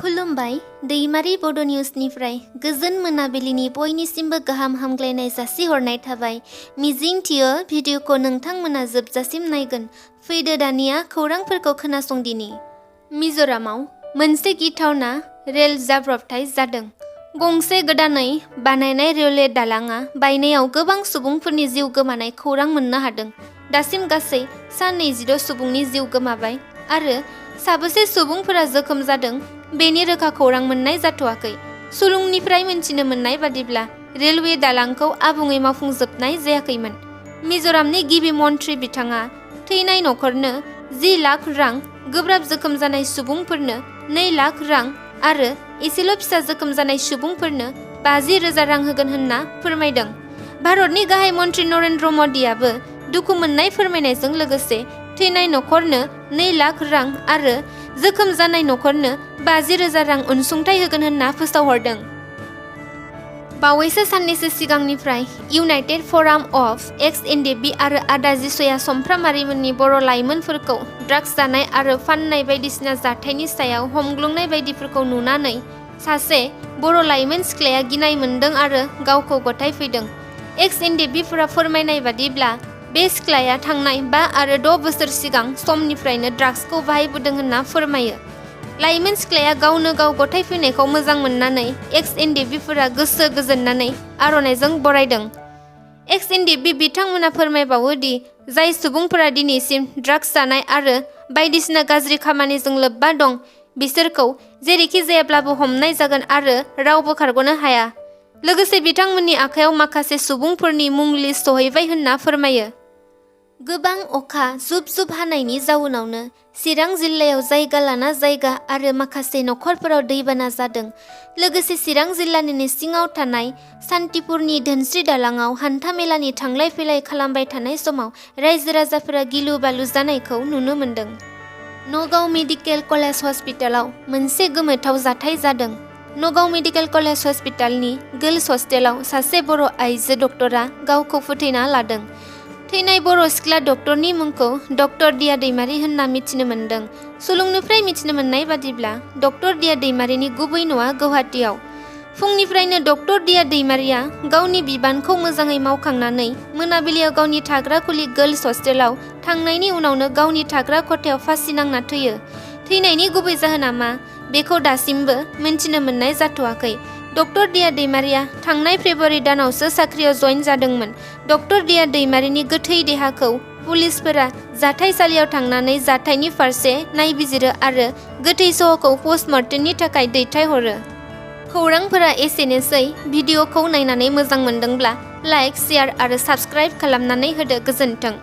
खुलुमबाय दैमारि बड' निउसनिफ्राय गोजोन मोनाबिलिनि बयनिसिमबो गाहाम हामग्लायनाय जासिहरनाय थाबाय। मिजिंथियो भिडिअखौ नोंथांमोना जोबजासिम नायगोन। फैदो दानिया खौरांफोरखौ खोनासंदिनि। मिज'रामाव मोनसे गिथावना रेल जाब्रबथाय जादों। गंसे गोदानै बानायनाय रेलवे दालांआ बायनायाव गोबां सुबुंफोरनि जिउ गोमानाय खौरां मोननो हादों। दासिम गासै सा 26 सुबुंनि जिउ गोमाबाय आरो साबेसे सुबुंफोरा जोखोम जादों बेनि रोखा खौरां मोननाय जाथ'वाखै। सुलुंनिफ्राय मिन्थिनो मोननाय बादिब्ला रेलवे दालांखौ आबुङै मावफुंजोबनाय जायाखैमोन। मिज'रामनि गिबि मन्थ्रि बिथाङा थैनाय नखरनो 10 लाख रां, गोब्राब जोखोम जानाय सुबुंफोरनो 2 लाख रां आरो एसेल' फिसा जोखोम जानाय सुबुंफोरनो 50,000 रां होगोन होनना फोरमायदों। भारतनि गाहाय मन्थ्रि नरेन्द्र मदिआबो दुखु मोननाय फोरमायनायजों लोगोसे थैनाय नखरनो 2 लाख रां आरो जोखोम जानाय नखरनो 50,000 रां अनसुंथाइ होगोन होनना फोसावहरदों। बावैसो साननैसो सिगांनिफ्राय इउनाइटेड फराम अफ एक्स-एनडिपि आरो आदा जिस'या समफ्रामारिमोननि बर' लाइमोनफोरखौ ड्राग्स जानाय आरो फाननाय बायदिसिना जाथायनि सायाव हमग्लुंनाय बायदिफोरखौ नुनानै सासे बर' लाइमोन सिख्लाया गिनाय मोन्दों आरो गावखौ गथायफैदों। एक्स-एनडिपिफोरा फोरमायनाय बादिब्ला बे सिख्लाया थांनाय 5 आरो 6 बोसोर सिगां समनिफ्रायनो ड्राग्सखौ बाहायबोदों होनना फोरमायो। लाइमोन सिख्लाया गावनो गाव गथायफैनायखौ मोजां मोननानै एक्स-एनडिपिफोरा गोसो गोजोननानै आर'नाइजों बरायदों। एक्स-एनडिपि बिथांमोना फोरमायबावो दि जाय सुबुंफोरा दिनैसिम ड्राग्स जानाय आरो बायदिसिना गाज्रि खामानिजों लोब्बा दं बिसोरखौ जेरैखि जायाब्लाबो हमनाय जागोन आरो रावबो खारग'नो हाया। लोगोसे बिथांमोननि आखायाव माखासे सुबुंफोरनि मुं लिस्ट सहैबाय होनना फोरमायो। गोबां अखा जुब-जुब हानायनि जाउनावनो चिरां जिल्लायाव जायगा लाना जायगा आरो माखासे नखरफोराव दैबाना जादों। लोगोसे चिरां जिल्लानिनो सिङाव थानाय सान्तिपुरनि धोनस्रि दालाङाव हान्था-मेलानि थांलाय-फैलाय खालामबाय थानाय समाव रायजो-राजाफोरा गिलु-बालु जानायखौ नुनो मोन्दों। नगाव मेडिकेल कलेज हस्पिटालाव मोनसे गोमोथाव जाथाय जादों। नगाव मेडिकेल कलेज हस्पिटालनि गार्लस हस्टेलाव सासे बर' आइजो डक्टरा गावखौ फोथैना लादों। थैनाय बर' सिख्ला डक्टरनि मुंखौ डक्टर दिया दैमारि होनना मिथिनो मोन्दों। सुलुंनिफ्राय मिथिनो मोननाय बादिब्ला डक्टर दिया दैमारिनि गुबै न'आ गुवाहाटीआव। फुंनिफ्रायनो डक्टर दिया दैमारिया गावनि बिबानखौ मोजाङै मावखांनानै मोनाबिलियाव गावनि थाग्रा खुलि गार्लस हस्टेलाव थांनायनि उनावनो गावनि थाग्रा खथायाव फासि नांना थैयो। थैनायनि गुबै जाहोना मा बेखौ दासिमबो मिन्थिनो मोननाय जाथ'वाखै। डक्टर दिया दैमारिया थांनाय फेब्रुवारि दानावसो साख्रियाव जइन जादोंमोन। डक्टर दिया दैमारिनि गोथै देहाखौ पुलिसफोरा जाथायसालियाव थांनानै जाथायनि फारसे नायबिजिरो आरो गोथै सह'खौ पस्टमर्टेमनि थाखाय दैथायहरो। खौरांफोरा एसेनोसै। भिडिअखौ नायनानै मोजां मोनदोंब्ला लाइक, शेयार आरो साबस्क्राइब खालामनानै होदो। गोजोन्थों।